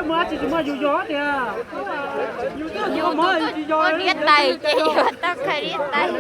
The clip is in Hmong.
Muaj dab tsi tsis muaj yus yog tiag. Yus tuaj diab tais ces yus tau khai diab tais.